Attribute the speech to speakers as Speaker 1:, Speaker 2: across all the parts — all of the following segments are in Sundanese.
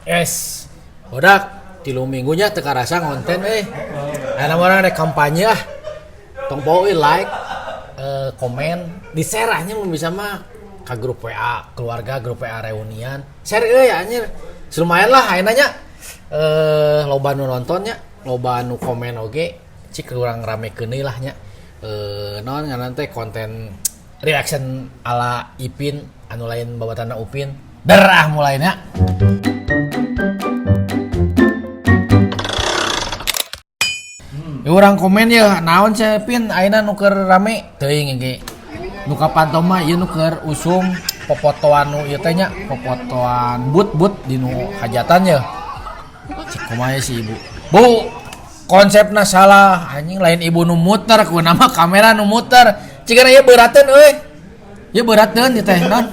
Speaker 1: Yes. Udah 3 minggunya teu karasa ngonten euy. Ayeuna mah urang rek kampanye ah. Tong poho euy like, komen, di share anjing mun bisa mah ka grup WA keluarga, grup WA reunian. Share euy anjir. Lumayan lah ayeuna nya. Loba nu nontonnya, loba nu komen oge, cik urang ramekeun deui lah nya. Naon ngaran teh konten reaction ala Ipin anu lain babatana Upin. Derah mulainya. Ya, urang komen ya naon sia Pin ayeuna nu keur rame teuing ge. Nu kapanto mah ieu nu keur usum popotoan nu ieu teh nya, popotoan but-but di nu hajatan ya. Cik kumaha si ibu. Bu, konsepna salah anjing lain ibu nu muter ku nama kamera nu muter. Cigana ieu beurateun euy. Ieu beurateun ieu teh naon.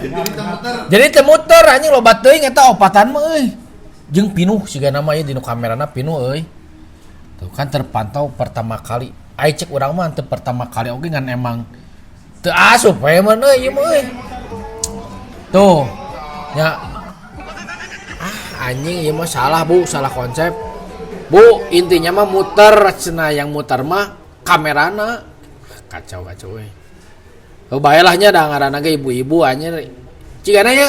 Speaker 1: Jadi teu muter anjing loba teuing eta opatan mah euy. Jeung pinuh sigana mah ieu di nu kamerana pinuh euy. Tuh kan terpantau pertama kali. Ai cek urang mah teu pertama kali oge ngan emang teu asup we mah euy ieu mah euy. Tuh. Nya ah anjing ieu mah salah Bu, salah konsep. Bu, intinya mah muter cenah yang muter mah kamerana. Kacau kacau euy. Oh bae lah nya da ngaranna ge ibu-ibu anjir. Cigana ieu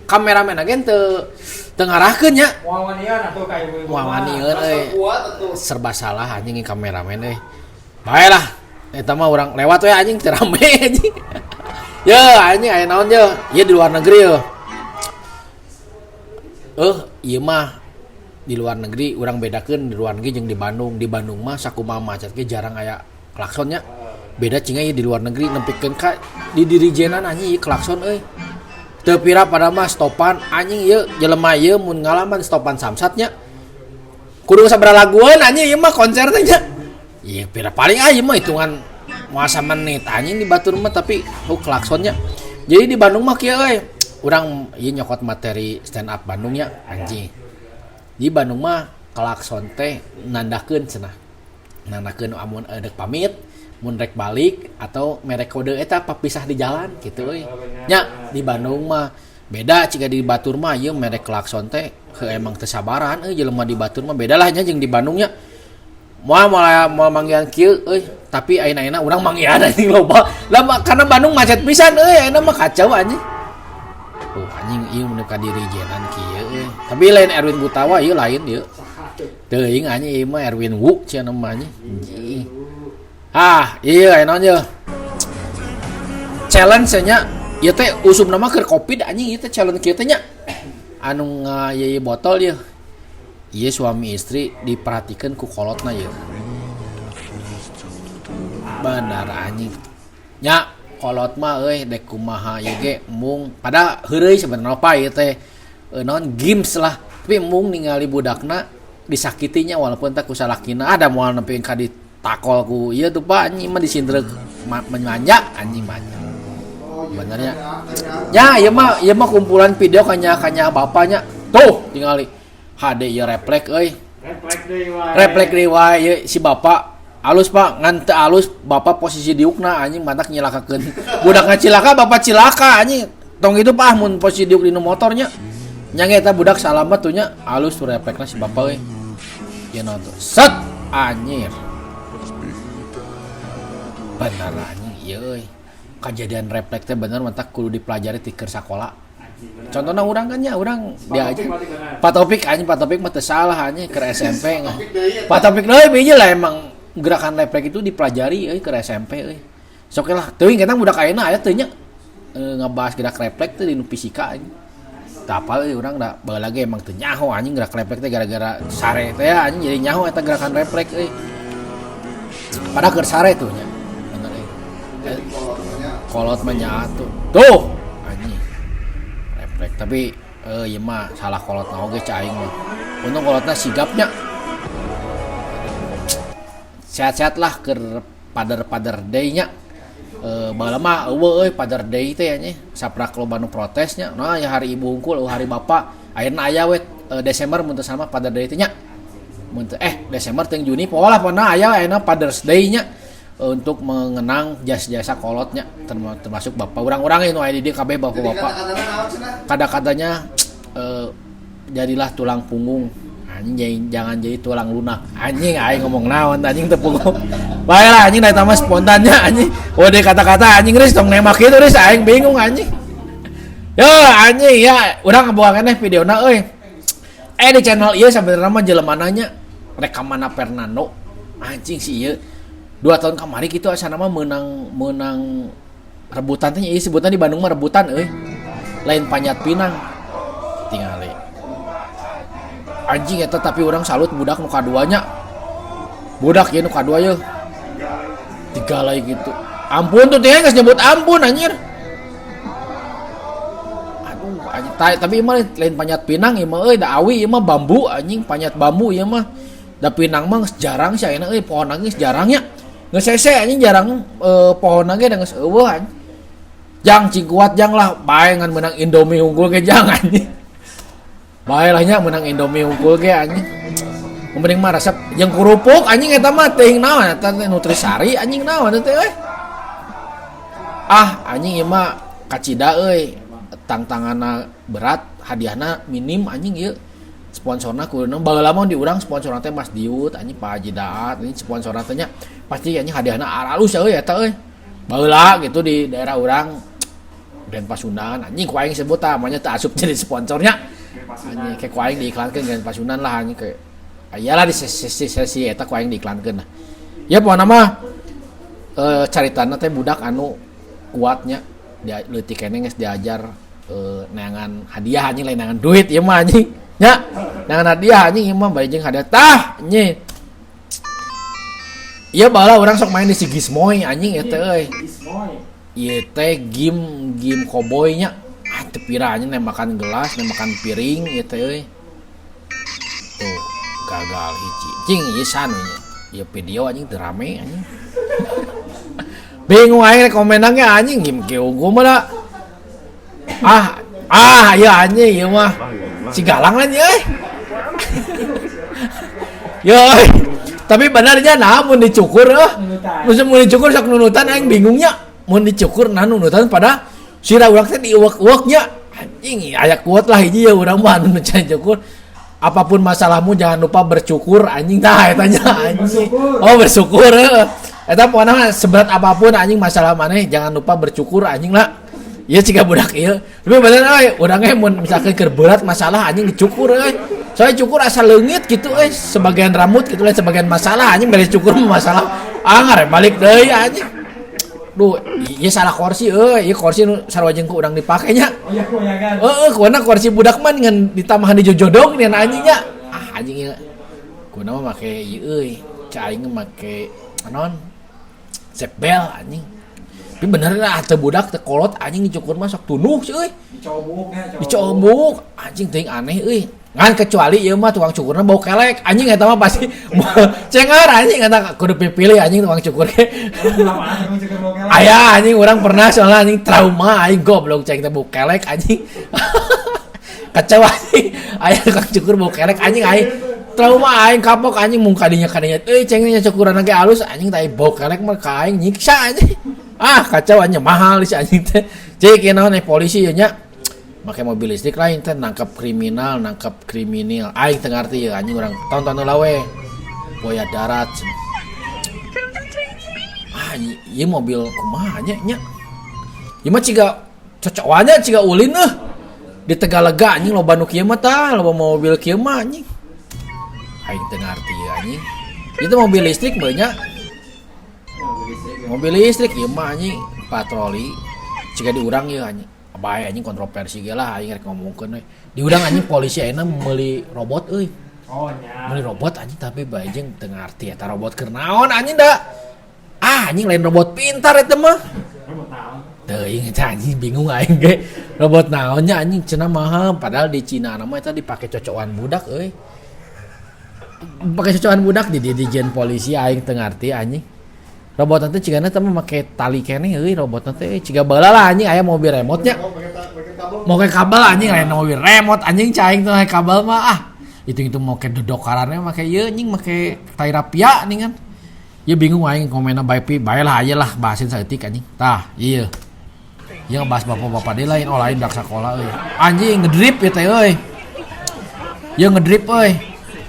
Speaker 1: kameramen ge teu teu ngarahkeun nya.
Speaker 2: Moal wanian atuh ka ibu-ibu.
Speaker 1: Moal wanian euy. Serba salah anjing kameramen euy. Bae lah. Eta mah urang lewat we anjing teu rame anjing. Ye anjing aya naon ye? Ieu di luar negeri ye. Ieu mah di luar negeri urang bedakeun di luar negeri jeung di Bandung. Di Bandung mah sakumaha macet ge jarang aya klaksonnya. Beda cinga ieu di luar negeri nepikeun ka di dirijenan anjing ieu klakson euy. Teu pira pada mah stopan anjing ieu jelema ieu mun ngalaman stopan samsatnya. Kudu sabaraha lagueun anjing ieu mah konser teh nya. Ieu pira paling ah ieu mah hitungan moal samenit anjing di batur mah tapi klaksonnya. Jadi di Bandung mah kieu euy. Urang ieu nyokot materi stand up Bandung nya anjing. Di Bandung mah klakson teh nandakeun cenah. Nandakeun amun deuk pamit, mun rek balik atau mere kode eta papisah di jalan gitu euy. Nya di Bandung mah beda jika di Batur mah ieu mere klakson teh heuh emang teu sabaran euy jelema di Batur mah beda lah nya jeung di Bandung nya. Moal moal moal manggihan kieu euy, tapi ayeuna-ayeuna urang manggihan anjing loba. Lah karena Bandung macet pisan euy ayeuna mah kacau anjing. Tuh anjing ieu mun ka dirijenan kieu euy. Tapi lain Erwin Gutawa ieu lain ieu. Teuing anjing ieu mah Erwin Wu cenah mah anjing. Anjing. Ah, iya aya naon ye. Challenge nya ieu teh usumna mah keur Covid anjing ieu teh challenge kieu teh nya. Anu nga ieu botol ieu. Ieu suami istri diperhatikeun ku kolotna ieu. Benar anjing. Nya kolot mah euy dek kumaha ieu ge embung padahal heureuy sebenarnya pa ieu teh naon games lah. Tapi embung ningali budakna disakitinya walaupun teh ku salakina ada moal nepi ka ditakol ku ieu tuh Pak anjing mah disindreuk manja anjing manja. Benernya. Ya ieu mah kumpulan video kanya-kanya bapaknya. Tuh tingali HD ieu reflek euy.
Speaker 2: Reflek deui wae.
Speaker 1: Reflek deui wae ieu si bapak alus Pak, ngan teu alus bapak posisi diukna anjing matak nyilakakeun. Budak ngacilaka bapak cilaka anjing. Tong itu Pak mun posisi diuk dina motornya. Nya ge eta budak salamet tuh nya alus tuh refleksna si bapak euy. Ieu naon tuh? Set anjir. Bener anjing ieu euy. Kajadian refleks teh bener matak kudu dipelajari ti keur sakola. Contohna urang kan nya urang dia aja. Pak Taufik anjing Pak Taufik mah teu salah anjing keur SMP. Pak Taufik deui biji lah emang gerakan refleks itu dipelajari euy keur SMP euy. Sok lah teuing eta budak ayeuna aya teu nya ngabahas gerak refleks teh di nu fisika anjing. Teu apal euy urang da baheula ge emang teu nyaho anjing gerak refleks teh gara-gara sare teh anjing jadi nyaho eta gerakan refleks euy. Padahal keur sare tuh nya. Bener euy. Kolot mah nya atuh. Tuh anjing. Refleks tapi ieu mah salah kolotna oge cai aing mah. Untung kolotna sigapnya. Sehat-sehat lah keur Father Day nya. Baheula mah eueuh euy Father Day teh anjing. Saprak loba nu protesnya. Nah ya hari ibu hungkul eueuh hari bapak. Ayeuna aya we Desember mun teu salah Father Day teh nya. Mun teu Desember teh Juni poho lah pokona aya ayeuna Father's Day nya untuk mengenang jasa-jasa kolotnya termasuk bapak urang-urang nu aya di dieu kabeh bapak-bapak. Kata-katanya Jadilah tulang punggung anjing, jangan jadi tulang lunak anjing. Aing ngomong naon anjing teu punggung. Bae lah anjing, da eta mah spontannya anjing. Oh deh, kata-kata anjing, Riz, tong nembak gitu, Riz, aing bingung anjing. Yo anjing ya, urang ngabuang keneh videona euy. Eh, di channel ieu sebenarnya mah jelema nanya rekaman Fernando anjing sih ieu 2 tahun kamari gitu, asana mah menang menang rebutan teh ieu, sebutan di Bandung mah rebutan euy, lain panjat pinang. Tingali anjing eta, tapi urang salut budak nu kaduanya, budak ieu nu kadua ye tiga lagi gitu. Ampun tuh, tinggal geus nyebut ampun anjir. Aduh anjing, tapi ieu mah lain panjat pinang ieu mah euy, da awi ieu mah, bambu anjing, panjat bambu ieu mah. Da pinang mah geus jarang sih ayeuna euy, pohon geus jarang nya. Geus hese anjing, jarang pohon ge da geus euweuh anjing. Jang, cing kuat jang lah, bae ngan menang Indomie unggul ge jang anjing. Bae lah nya menang Indomie unggul ge anjing. Mending mah resep jeung kerupuk anjing, eta mah teuing naon eta teh, Nutrisari anjing, naon teh euy. Ah anjing, ieu mah kacida euy. Tangtanganna berat, hadiahna minim anjing ieu. Sponsorna kuduna baheula mah di urang sponsorna teh Mas Diut anjing, Pak Haji Daat anjing sponsorna teh nya. Pasti anjing hadiahna aralus euy eta euy. Baheula gitu di daerah urang Grand Pasundan anjing, ku aing sebut tah, namanya teu asup jadi sponsornya. Anjing, kayak ku aing diiklankeun Grand Pasundan lah anjing, kayak iyalah di sesi-sesi eta ku aing diiklankeun lah. Ya pokona mah caritana teh budak anu kuatnya dia leutik keneh geus diajar neangan hadiah anjing, lain neangan duit ieu mah anjing nya, neangan hadiah anjing ieu mah, bari jeung hadiah tah anjing. Iya, baheula urang sok main di si Gizmoy anjing eta euy. Ieu teh game game cowboy nya. Ah, teu pira anjing, nembakan gelas, nembakan piring ieu teh euy. Tuh, gagal hiji. Cing ieu san nya. Ieu video anjing teu rame anjing. Bingung aing rek komenang ge anjing, game kieu mah da. Ah, ah ieu anjing ieu mah. Si Galang lah euy. Yo, tapi benarnya nah mun dicukur euy. Mun mun dicukur sok nunutan, aing bingungnya. Mun dicukur nah nunutan pada sirah urang teh diuwek-uweknya. Anjing aya kuat lah hiji ya urang mah anu can cukur. Apapun masalahmu jangan lupa bercukur anjing, tah eta nya anjing.
Speaker 2: Bersyukur.
Speaker 1: Oh, bersyukur heuh. Eta pokona mah seberat apapun anjing masalah maneh, jangan lupa bercukur anjing lah. Ieu ciga budak ieu. Tapi bener euy, urang ge mun misalkan keur berat masalah anjing, dicukur euy. Soalnya cukur asa leungit gitu euy, sebagian rambut gitu lah, sebagian masalah anjing, beres cukur mah masalah. Ah, ngarep balik deui anjing. Duh, ieu salah kursi euy, ieu kursi nu sarua jeung ku urang dipake nya.
Speaker 2: Oh iya, oh iya kan.
Speaker 1: Heeh, kuana kursi budak mah ngan ditambahan dijojodong nih anjingnya. Ah, anjing ieu. Kuna mah make ieu euy, cai aing make naon? Sepbel anjing. Tapi bener lah teu budak teu kolot anjing, dicukur mah sok tunduh sih euy.
Speaker 2: Dicobok ya,
Speaker 1: Dicobok anjing, teuing aneh euy. Ngan kecuali ieu mah tukang cukurna bau kelek anjing, eta mah pasti cengar anjing, eta kudu pipilih anjing tukang cukur ge.
Speaker 2: Apaan emang cukur bau kelek?
Speaker 1: Aya anjing, urang pernah soalnya anjing, trauma aing goblok, ceng teh bau kelek anjing. Kacau anjing. Aya tukang cukur bau kelek anjing, aing trauma, aing kapok anjing, mung kadinya kadinya euy ceng nya cukuran ge alus anjing, tai bau kelek mah ka aing nyiksa anjing. Ah, kacau anjing, mahal si anjing teh. Cik ieu naon polisi ieu nya. Make mobil listrik lain teh nangkap kriminal, nangkap kriminal. Aing teu ngarti ieu anjing, urang tonton heula we. Buaya darat. Ah, ieu mobil kumaha nya nya. Ieu mah ciga cocokannya ciga ulin euh. Di Tegalega anjing loba nu kieu mah tah, loba mobil kieu mah anjing. Aing teu ngarti ieu anjing. Itu mobil listrik banyak.
Speaker 2: Mobil listrik.
Speaker 1: Mobil listrik ieu mah anjing patroli. Ciga di urang ieu anjing. Bae anjing, kontroversi ge lah aing rek ngomongkeun we. Di urang anjing, polisi ayeuna meuli robot euy.
Speaker 2: Oh nya.
Speaker 1: Meuli robot anjing, tapi bae jeung teu ngarti eta robot keur naon anjing da. Ah anjing, lain robot pintar eta mah.
Speaker 2: Robot naon?
Speaker 1: Teuing eta anjing, bingung aing ge. Robot naonnya anjing, cenah mahal, padahal di Cina nama eta dipake cocokan budak euy. Pake cocokan budak di dijen polisi, aing teu ngarti anjing. Robot teh cigana teh mah make tali keneh euy robot teh, ciga baheula lah anjing aya mobil remote nya. Make kabel anjing, lain mobil remote anjing, cai aing teh make kabel mah ah. Itu make dodokarannya make ieu anjing, make tai rapia nih kan. Ya bingung aing komenna, bae pi bae lah aja lah bahasin saeutik anjing. Tah, ieu. Ieu ngebahas bapak-bapak deui lain, oh lain dak sakola euy. Anjing ngedrip ieu teh euy. Ya ngedrip euy.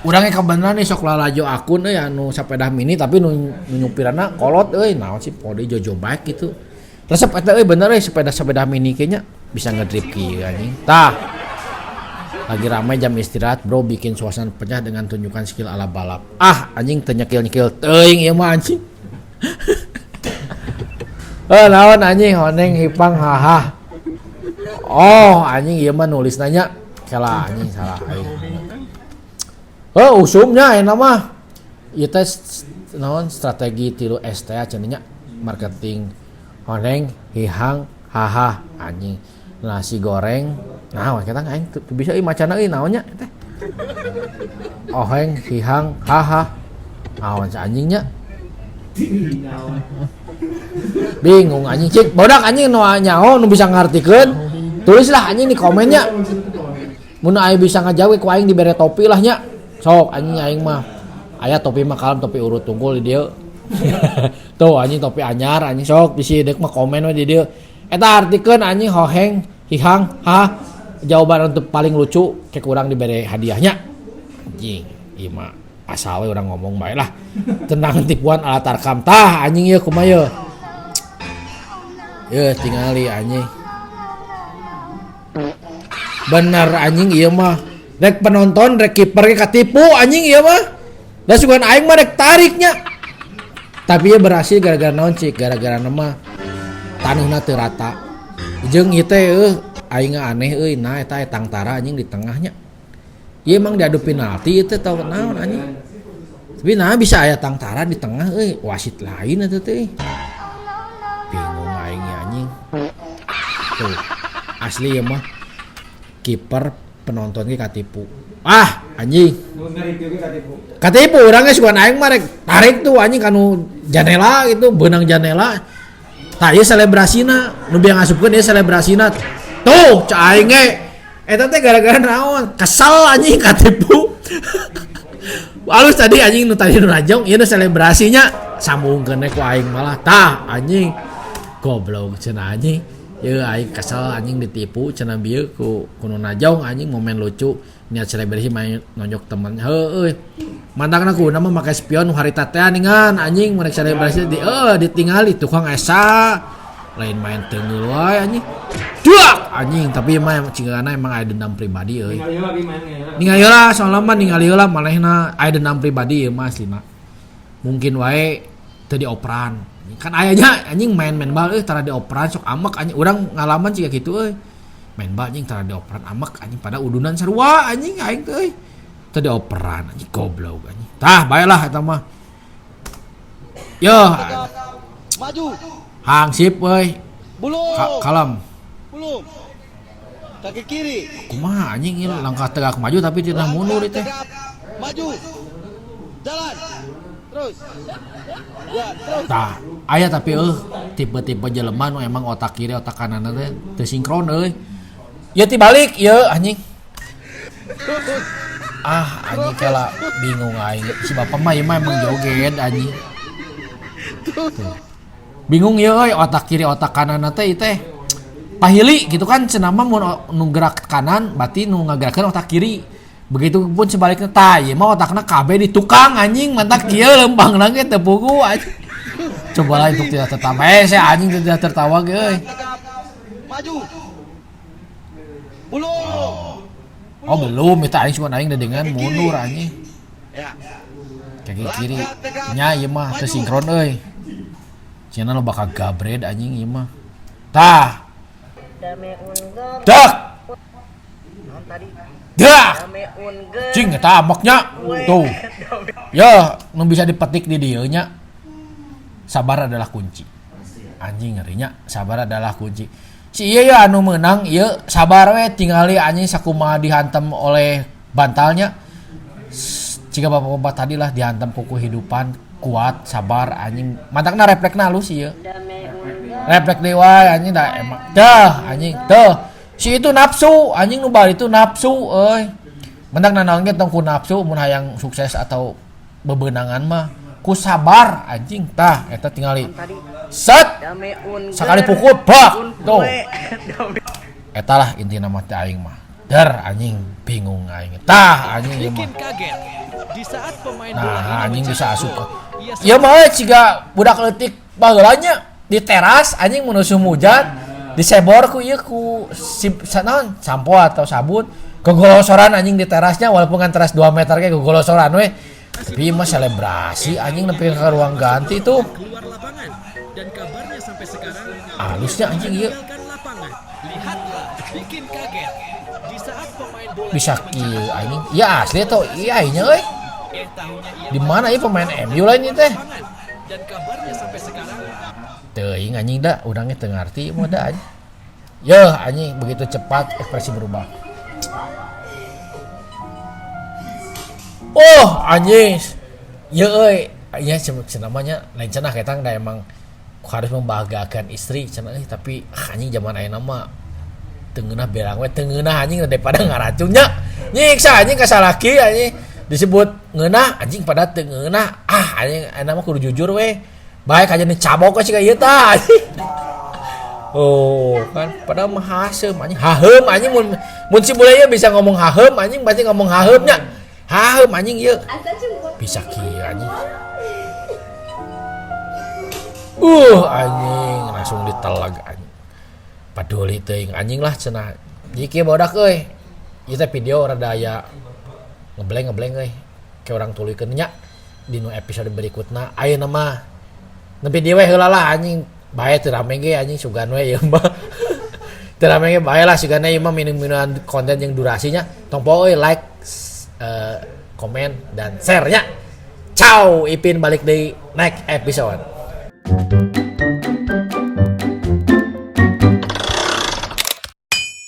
Speaker 1: Urang ge kabeneran nih sok lalajo akun euy anu sepeda mini tapi nu nyupirana kolot euy, naon sih pode jojo bike gitu. Resep eta euy bener euy sepeda-sepeda mini kayaknya bisa ngedrip kieu anjing. Tah. Lagi ramai jam istirahat, bro, bikin suasana pecah dengan tunjukkan skill ala balap. Ah, anjing teu nyekil-nyekil teuing ieu mah anjing. Eh, naon anjing honeng hipang haha. Oh, anjing ieu mah nulis nanya. Salah anjing salah aing. Oh, usumnya enak mah. Ieu teh naon strategi 3 ST cenah nya marketing honeng hihang haha anjing. Nasi goreng. Nah, kita aing teu bisa euy macana euy naonnya teh. Oheng hihang haha. Naon si anjingnya? Bingung anjing cik, bodak anjing nu nyaho nu bisa ngartikeun. Tulislah anjing di komennya. Mun aing bisa ngajawab ku aing dibere topi lah nya. Sok anjing aing mah. Aya topi mah kalem topi urut tungkul di dieu. Tuh anjing topi anyar anjing sok bisi deuk mah komen we di dieu. Eta artikeun anjing hoheng hihang ha jawaban untuk paling lucu cek urang dibere hadiahnya. Anjing ieu mah asal we urang ngomong bae lah. Tenang tipuan ala tarkam tah anjing ieu kumaha ieu. Yeuh tingali anjing. Bener anjing ieu mah. Rek penonton rek kiper ge katipu anjing ieu mah. Da sugan aing mah rek tariknya. Tapi ieu berhasil gara-gara naon cik, gara-gara mah taneuhna teu rata. Jeung ieu teh eueuh aing aneh euy, nah eta tangtara anjing di tengahnya. Ieu emang diadu penalti ieu teh tau naon anjing. Tapi nah bisa aya tangtara di tengah euy, wasit lain eta teh. Bingung aing anjing. Tuh, asli ieu mah kiper penonton ge katipu. Ah, anjing. Katipu urang ge sugan aing mah rek tarik tuh anjing kanu janela gitu, beunang janela. Tah ieu selebrasina, nu biang ngasupkeun ieu selebrasina. Tuh, cak aing ge. Eta teh gara-gara naon? Kesel anjing katipu. Alus tadi anjing nu tadi nu rajong, ieu nu selebrasinya sambungkeun ku aing malah. Tah anjing. Goblok cenah anjing. Ieu aing kesel anjing ditipu cenah bieu ku nu najong anjing momen lucu niat selebrasi main nonjok temen. Heueuh. Mantakna ku mah make spion nu harita teh ningan anjing mun rek selebrasi di ditingali tukang esa. Lain main teunggeul wae anjing. Duak anjing tapi mah cigana emang aya dendam pribadi euy. Ningali heula soalna mah ningali heula manehna aya dendam pribadi ieu mah aslina. Mungkin wae teu dioperan. Kan aya nya anjing main-main bal euy tara dioperan sok amek anjing urang ngalaman ciga kitu euy. Main bal anjing tara dioperan amek anjing pada udunan sarua anjing aing teh euy. Teu dioperan anjing goblok anjing. Tah bae lah eta mah. Yo.
Speaker 3: Maju.
Speaker 1: Hang sip euy.
Speaker 3: Belum.
Speaker 1: Kalem.
Speaker 3: Belum. Kaki kiri.
Speaker 1: Kumaha anjing ieu langkah tegak maju tapi tidak mundur teh.
Speaker 3: Maju. Jalan. Terus. Ya, terus.
Speaker 1: Tah, aya tapi tipe-tipe jelema nu emang otak kiri otak kanan teh teu sinkron euy. Ieu tibalik ieu anjing. Ah, anjing kela bingung aing. Si bapak mah ieu mah emang joget anjing. Tuh. Bingung ieu euy otak kiri otak kanan teh ieu teh. Pahili gitu kan cenah mah mun nu gerak kanan berarti nu ngagerakeun otak kiri. Begitu pun sebaliknya tah ieu mah otakna kabeh di tukang anjing mantak kieu lempangna ge teu pugu anjing. Cobalah untuk tidak tertawa. Saya anjing tidak tertawa ge euy.
Speaker 3: Maju. Belum.
Speaker 1: Oh, belum eta aing sugan aing dedengan mundur anjing.
Speaker 3: Ya.
Speaker 1: Kaki kiri. Nya ieu mah teu sinkron euy. Cenah lo bakal gabred anjing ieu mah. Tah. Dak. Dak. Cing eta amoknya. Tuh. Ya, nu bisa dipetik di dieu nya. Sabar adalah kunci. Anjing ngerinya, sabar adalah kunci. Si ieu ya anu meunang ieu sabar we tingali anjing sakumaha dihantam oleh bantalnya. Jika bapak-bapak tadi lah dihantam ku kehidupan kuat sabar anjing mantakna refleksna halus ieu. Refleks deui wae anjing da emang dah anjing teuh. Si itu nafsu anjing nu bari itu nafsu euy. Mantakna naon ge tong ku nafsu mun hayang sukses atau bebenangan mah ku sabar anjing tah eta tingali. Set sekali pukul bak tuh. Eta lah intina mah teh aing mah. Der anjing bingung aing. Tah anjing ieu mah.
Speaker 4: Bikin kaget di saat pemain bola
Speaker 1: Nah,
Speaker 4: ini
Speaker 1: anjing bisa
Speaker 4: mencetak
Speaker 1: asup.
Speaker 4: gol, ia
Speaker 1: Ieu mah ciga budak leutik baheula nya di teras anjing mun musim hujan disebor ku ieu ku si naon sampo atau sabun kegolosoran anjing di terasnya walaupun kan teras 2 meter ge kegolosoran we. Tapi mah selebrasi anjing nepi ka ruang ganti tuh.
Speaker 4: keluar lapangan dan kabarnya sampai sekarang
Speaker 1: Halusnya anjing ieu.
Speaker 4: meninggalkan lapangan. Lihatlah, bikin kaget di saat pemain bola
Speaker 1: Bisa
Speaker 4: ini
Speaker 1: kieu anjing. Ya asli atau iya nya euy.
Speaker 4: eh tahunya ia
Speaker 1: Di mana ieu pemain MU lain ieu teh?
Speaker 4: lapangan dan kabarnya sampai sekarang
Speaker 1: Teuing anjing da urangnya teu ngarti mah da anjing. Yeuh anjing begitu cepat ekspresi berubah. Oh anjing. Yeuh euy, nya cenah mah nya lain cenah ketang da emang harus membahagiakan istri cenah euy tapi anjing zaman ayeuna mah teu ngeunah berang we teu ngeunah anjing daripada ngaracunnya. Nyiksa anjing ka salaki anjing disebut ngeunah anjing pada teu ngeunah. Ah anjing ayeuna mah kudu jujur we. Baik aja nih cabok we siga ieu tah anjing. Oh kan padahal mah haseum anjing haheum anjing mun si bule ieu bisa ngomong haheum anjing pasti ngomong haheum nya. Haheum anjing ieu. Bisa kieu anjing. Anjing langsung ditelag anjing. Paduli teuing anjing lah cenah. Jadi kieu bodak euy. Ieu teh video rada aya ngebleng-ngebleng euy. Ke urang tuluykeun nya di nu episode berikutna. Ayeuna mah nepi dieu we heula lah anjing. Bae teu rame ge anjing sugan we ieu mah. Teu rame ge bae lah sugana ieu mah minum-minuman konten yang durasinya. Tong poho euy like, komen dan share nya. Ciao, Ipin balik deui next episode.